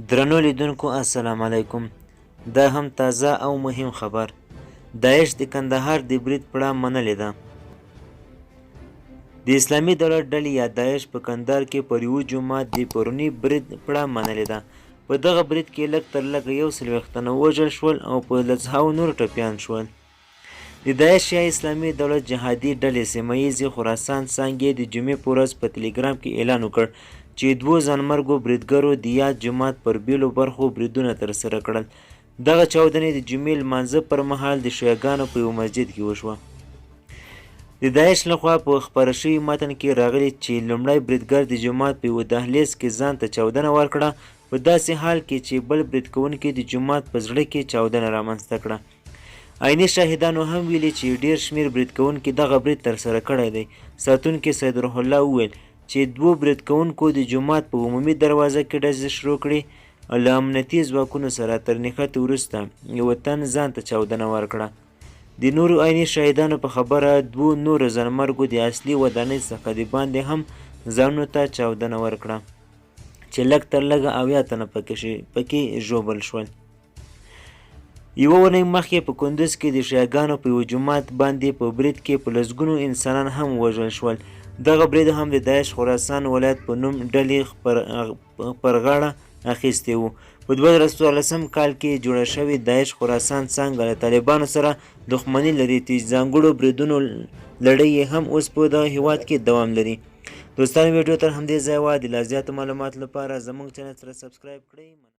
درنو لیدونکو السلام علیکم. دا هم تازه او مهم خبر. داعش د کندهار د برید پړه منلې ده. د اسلامي دولت ډلې یا داعش په کندهار کې پر یوه جومات د پروني برید پړه منلې ده. په دغه برید کې لږ تر لږه 41 تنه ووژل شول او په لسهاوو نور ټپیان شول. د داعش یا اسلامي دولت جهادي ډلې سیمه ییزې خراسان څانګې د جمعې په ورځ په تلګرام کې اعلان وکړ چې دوو ځانمرګو بریدګرو د یاد جومات پر بیلو برخو بریدونه ترسره کړل. دغه چاودنې د جمعې لمانځه پر مهال د شیعه ګانو په یوه مسجد کې وشوه. د داعش لخوا په خپاره شوي متن کې راغلي چې لومړی بریدګر د جومات په یوه دهلیز کې ځان ته چاودنه ورکړه، په داسې حال کې چې بل برید کوونکي د جومات په زړه کې چاودنه رامنځته کړه. عیني شاهدانو هم ویلي چې ډېر شمېر برید کوونکي دغه برید ترسره کړی دی. ساتونکي سید روح الله وویل چې دوو برید کوونکو د جومات په عمومي دروازه کې ډزې شروع کړې او له امنیتي ځواکونو سره تر نښتې وروسته یوه تن ځان ته چاودنه ورکړه. د نورو عیني شاهدانو په خبره دوو نورو ځانمرګو د اصلي ودانۍ څخه د باندې هم ځانونو ته چاودنه ورکړه چې لږ تر لږه 70 تنه پکې ژوبل شول. یوه اونۍ مخکې په کندوز کې د شیعه ګانو په یوه جومات باندې په برید کې په لسګونو انسانان هم ووژل شول. دغه برید هم د داعش خراسان ولایت په نوم ډلې پر غاړه اخیستی و. په 2014 کال کې جوړه شوې داعش خراسان څانګه له طالبانو سره دښمني لري چې ځانګړو بریدونو لړۍ یې هم اوس په دغه هیواد کې دوام لري. دوستانو ویډیو تر همدې ځایه وه. د لا زیاتو معلوماتو لپاره زموږ چینل سره سبسکرایب کړئ.